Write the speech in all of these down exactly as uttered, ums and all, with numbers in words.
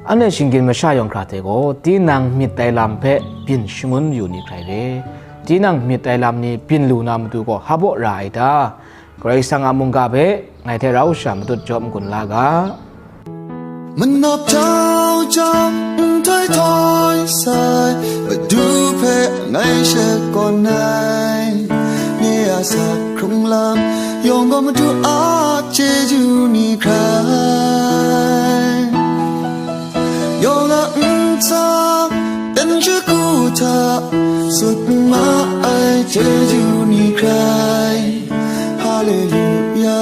Anhte shinggyim masha yawng hkra hte gaw, tinang myit ai lam hpe byin shangun yu ni hkrai re? Tinang myit ai lam ni byin lu na matu gaw hpa baw ra ai ta? Karai Kasang a mungga hpe ngai hte rau sha matut jawm n-gun la ga. Manap jau jau, nhtoi htoi sai, Madu hpe ngai shakawn ai. Nye a sa hkrung lam yawng gaw Madu a chyeju ni hkrai. Yawng a ntsa, dan shagu hta, sut ma ai chyeju ni hkrai. Haleluya,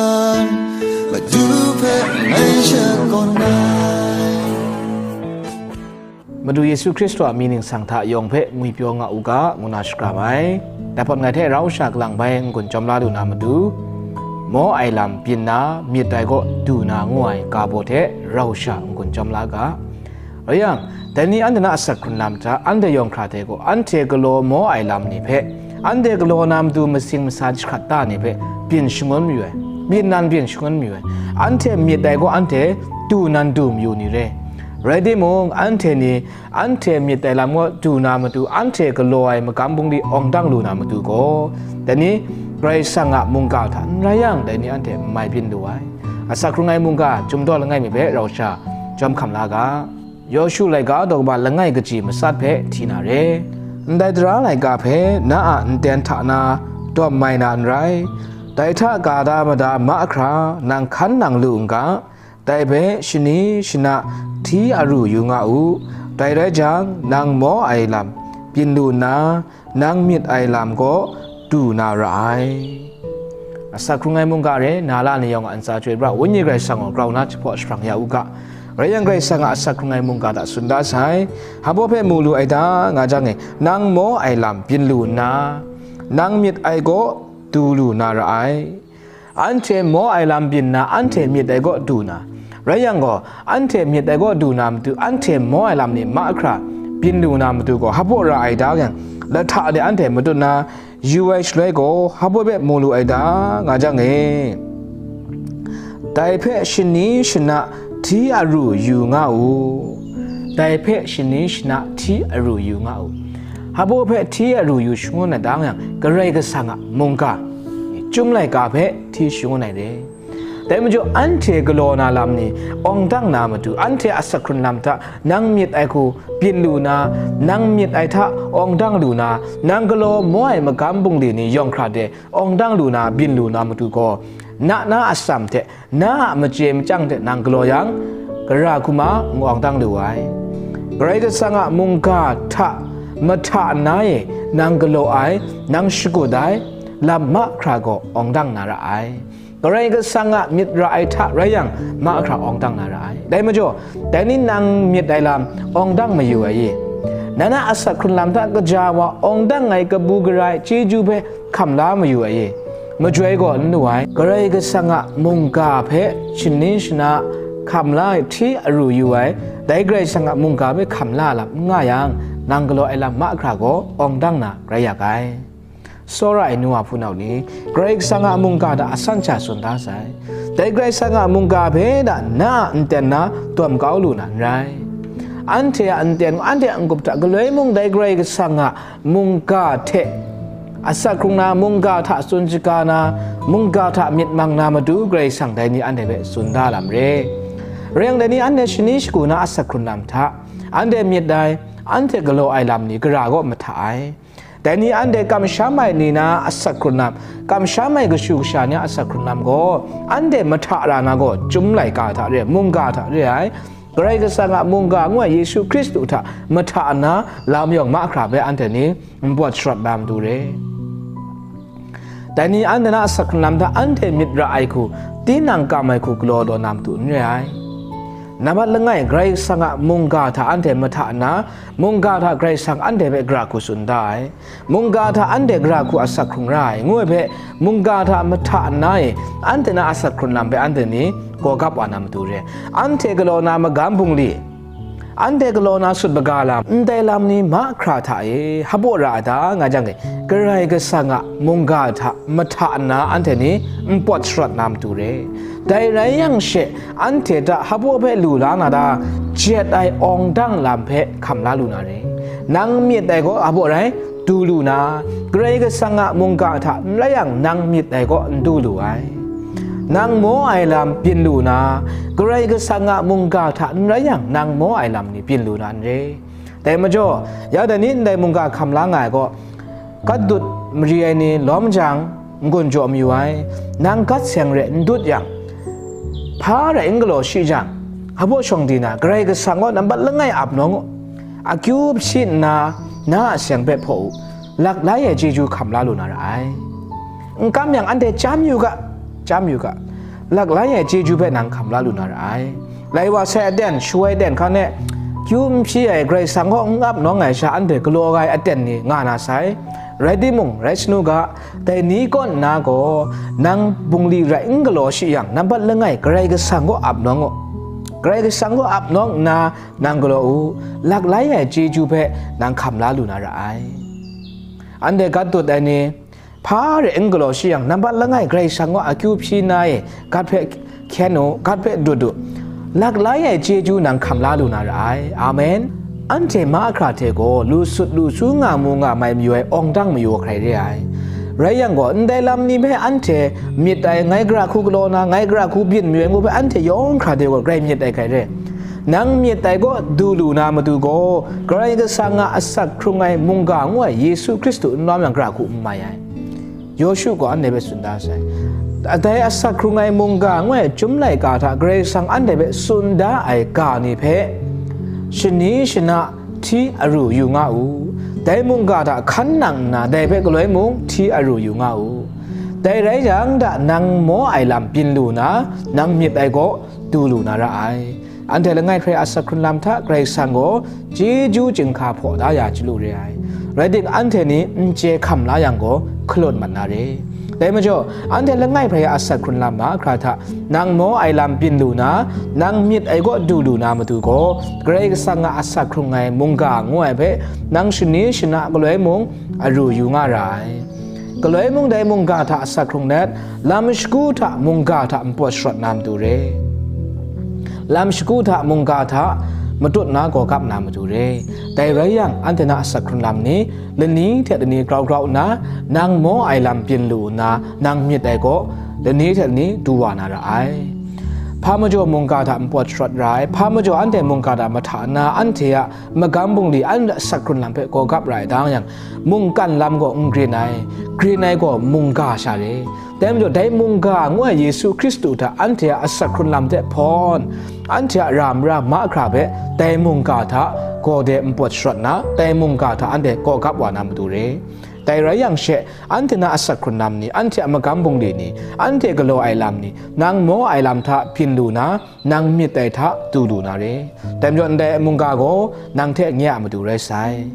Madu hpe ngai shakawn ai. Madu Yesu Hkristu a mying ningsang hta yawng hpe ngwipyaw nga u ga, ngu na shakram ai. Dai hpawt ngai hte rau sha kalang bai n-gun chyawm la lu na matu, maw ai lam byin na, myit ai gaw du na ngu ai ga baw hte rau sha n-gun chyawm la ga. Rai yang, dai ni anhte na asak hkrun lam hta, anhte yawng hkra hte gaw, anhte galaw maw ai lam ni hpe, anhte galaw na matu masing masa jahkrat ta ni hpe byin shangun mayu ai, byin nan byin shangun mayu ai. Anhte myit ai gaw anhte du nan du mayu ni re. Rai timung, anhte ni anhte myit ai lam gaw du na matu, anhte galaw ai magam bungli awng dang lu na matu gaw, dai ni Karai Kasang a mungga hta n rai yang, dai ni anhte n mai byin lu ai. Asak hkrung ai mungga, Chyum Daw Langai mi hpe rau sha jawm hkam la ga. Yawshu laika daw kaba langai kaji matsat hpe hti na re. Ndai tara laika hpe na a nten hta na dawm mai na n rai. Dai hta ga da mada mahkra nang hkan nang lu n ga, dai hpe shani shana hti aru yu nga u. Dai rai jang, nang maw ai lam byin lu nna, nang myit ai lam gaw du na ra ai. Asak hkrung ai mungga re, na la ni yawng a ntsa chyoi pra, Wenyi Karai Kasang gaw grau na jahpaw jahprang ya u ga. Rai yang, Karai Kasang a asak hkrung ai mungga hta tsun da sai. Hpa baw hpe mu lu ai ta, nga jang e, nang maw ai lam byin lu nna, nang myit ai gaw du lu na ra ai. Anhte maw ai lam byin nna, anhte myit ai gaw du na, rai yang gaw, anhte myit ai gaw du na matu, anhte maw ai lam ni mahkra byin lu na matu gaw, hpa baw ra ai ta yang, lahta de anhte matut na yu ai shaloi gaw, hpa baw hpe mu lu ai ta, nga jang e, dai hpe shani shana hti aru yu nga u. Dai hpe shani shana hti aru yu nga u. Hpa baw hpe hti aru yu shangun ai ta yang, Karai Kasang a mungga, Chyum laika hpe hti shangun ai re. Dai majaw, anhte galaw na lam ni awng dang na matu, anhte asak hkrun lam hta nang myit ai hku byin lu na, nang myit ai hta awng dang lu na, nang galaw maw ai magam bungli ni yawng hkra de awng dang lu na, byin lu na matu gaw, na na atsam hte, na a machye machyang hte nang galaw yang, gara hku ma n awng dang lu ai. Karai Kasang a mungga hta mahta na e nang galaw ai, nang shakut ai lam mahkra gaw awng dang na ra ai. Karai Kasang a myit ra ai hta rai yang, mahkra awng dang na ra ai. Dai majaw, dai ni nang myit ai lam awng dang mayu ai i? Na na asak hkrun lam hta kaja wa awng dang ai kabu gara ai chyeju hpe hkam la mayu ai i? Majoi gaw n lu ai. Karai Kasang a mungga hpe shani shana hkam la ai hti aru yu ai, dai Karai Kasang a mungga hpe hkam la lam n nga yang, nang galaw ai lam mahkra gaw awng dang na rai ya ai. Tsawra ai nu wa hpunau ni, Karai Kasang a mungga hta asan sha tsun da sai. Dai Karai Kasang a mungga hpe da na a nten na dawm kau lu na n rai. Anhte a nten, anhte a n-gup hta galoi mung dai Karai Kasang a mungga hte asak hkrung na, mungga hta tsun shaga na, mungga hta myit mang na matu Karai Kasang dai ni anhte hpe tsun da lam re. Rai yang, dai ni anhte shani shagu na asak hkrun lam hta, anhte myit ai, anhte galaw ai lam ni gara gaw mahta ai. Dai ni anhte kamsham ai ni na asak hkrun lam, kamsham ai kashu kasha ni a asak hkrun lam gaw, anhte mahta ra na gaw, Chyum laika hta re, mungga hta re ai, Karai Kasang a mungga ngu ai Yesu Hkristu hta mahta nna, lam yawng mahkra hpe anhte ni npawt sharawt na matu re. Dai ni anhte na asak hkrun lam hta anhte myit ra ai hku, tinang kam ai hku galaw taw na matu n re ai. Nambat langai, Karai Kasang a mungga hta anhte mahta nna, mungga hta Karai Kasang anhte hpe gara hku tsun da ai. Mungga hta anhte gara hku asak hkrung ra ai, ngu ai hpe, mungga hta mahta nna e, anhte na asak hkrun lam hpe anhte ni gawgap wa na matu re. Anhte galaw na magam bungli, Anhte galaw na sut maga lam, ndai lam ni mahkra hta e hpaw ra ai ta, nga jang e, Karai Kasang a mungga hta mahta nna anhte ni npawt sharawt na matu re. Dai rai yang she, anhte hta hpaw hpe lu la na ta, jet ai awng dang lam hpe hkam la lu na re. Nang myit ai gaw hpaw rai, du lu na, Karai Kasang a mungga hta n rai yang, nang myit ai gaw n du lu ai. Nang maw ai lam byin lu na, Karai Kasang a mungga hta n rai yang, nang maw ai lam ni byin lu na n re. Dai majaw, ya dai ni ndai mungga hkam la nga ai gaw, gat dut mari ai ni lawm jang, n-gun jaw mayu ai, nang gat seng re n dut yang, hpa rai n galaw shi jang, hpaw shawng di na, Karai Kasang gaw nambat langai ap nawng u, akyu hpyi nna, na a seng hpe hpaw u, laklai ai chyeju hkam la lu na ra ai. N kam yang, anhte chyam yu ga, chyam yu ga, laklai ai chyeju hpe nang hkam la lu na ra ai. Lai wa sai aten, shu ai aten hkan e, kyu n hpyi ai Karai Kasang kaw n ap nawng ai sha, anhte galaw ai aten ni nga na sai. Rai timung, rai sanu ga, dai ni kaw nna gaw, nang bungli rai n galaw shi yang, nambat langai Karai Kasang kaw ap nawng u. Karai Kasang kaw ap nawng nna, nang galaw u, laklai ai chyeju hpe nang hkam la lu na ra ai. Anhte gat dut ai ni, hpa re n galaw shi yang, nambat langai Karai Kasang gaw akyu hpyi na e, gat hpe hkyen u, gat hpe dut u, laklai ai chyeju nang hkam la lu na ra ai. Amen. Anhte mahkra hte gaw lu sut lu su nga mu nga mai mayu ai awng dang mayu hkrai re ai. Rai yang gaw, ndai lam ni hpe anhte myit ai, ngai gara hku galaw na, ngai gara hku byin mayu ai ngu hpe, anhte yawng hkra hte gaw grai myit ai hkrai re. Nang myit ai gaw du lu na matu gaw, Karai Kasang a asak hkrung ai mungga ngu ai Yesu Hkristu n lawm yang, gara hku n mai ai. Yawshu gaw anhte hpe tsun da sai. Dai asak hkrung ai mungga ngu ai Chyum laika hta Karai Kasang anhte hpe tsun da ai ga ni hpe, shani shana hti aru yu nga u. Dai mungga hta hkan nang nna, dai hpe galoi mung hti aru yu nga u. Dai rai yang, da nang maw ai lam byin lu na, nang myit ai gaw du lu na ra ai. Anhte langai hkrai a asak hkrun lam hta Karai Kasang gaw chyeju chyinghka hpaw da ya chyalu re ai. Rai timung, anhte ni n chye hkam la yang gaw, hkalut mat na re. Dai majaw, anhte langai hkrai a asak hkrun lam mahkra hta nang maw ai lam byin lu na, nang myit ai kaw du lu na matu gaw, Karai Kasang a asak hkrung ai mungga ngu ai hpe, nang shani shana galoi mung aru yu nga ra ai. Galoi mung dai mungga hta asak hkrung let, lam shagu hta mungga hta npawt sharawt na matu re. Lam shagu hta mungga hta matut na gaw gap na matu re. Dai rai yang, anhte na asak hkrun lam ni, lani hte lani grau grau nna, nang maw ai lam byin lu nna, nang myit ai gaw, lani hte lani du wa na ra ai. Hpa majaw mungga hta npawt sharawt ra ai, hpa majaw anhte mungga hta mahta nna, anhte a magam bungli, anhte a asak hkrun lam hpe gaw gap ra ai, dang yang, mungkan lam gaw n grin ai, grin ai gaw mungga sha re. Dai majaw, dai mungga ngu ai Yesu Hkristu hta anhte a asak hkrun lam hte hpawn, anhte a ra mara mahkra hpe dai mungga hta gaw de npawt sharawt nna, dai mungga hta anhte gaw gap wa na matu re. Dai rai yang she, anhte na asak hkrun lam ni, anhte a magam bungli ni, anhte galaw ai lam ni, nang maw ai lam hta byin lu na, nang myit ai hta du lu na re. Dai majaw, ndai mungga gaw nang hte nye a matu rai sai.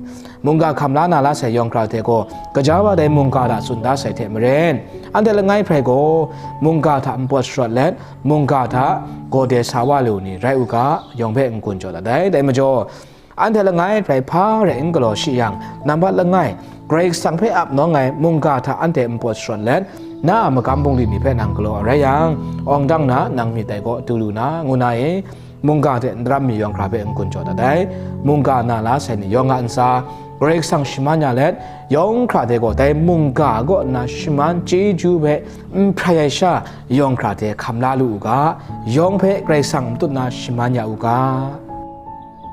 Mungga hkam la na la sai yawng hkra hte gaw, gaja wa dai mungga hta tsun da sai hte maren, anhte langai hkrai gaw, mungga hta npawt sharawt let, mungga hta gaw de sa wa lu ni rai u ga, yawng hpe n-gun jaw dat ai. Dai majaw, anhte langai hkrai hpa rai n galaw shi yang, nambat langai, Karai Kasang hpe ap nawng ai mungga hta anhte npawt sharawt let, na a magam bungli ni hpe nang galaw ai rai yang, awng dang na nang myit ai gaw du lu na, ngu na e, mungga hte n daram mi yawng hkra hpe n-gun jaw dat ai. Mungga na la sai ni yawng a ntsa, Karai Kasang shaman ya let, yawng hkra hte gaw dai mungga kaw nna shaman chyeju hpe n hprai ai sha, yawng hkra hte hkam la lu u ga, yawng hpe Karai Kasang matut na shaman ya u ga.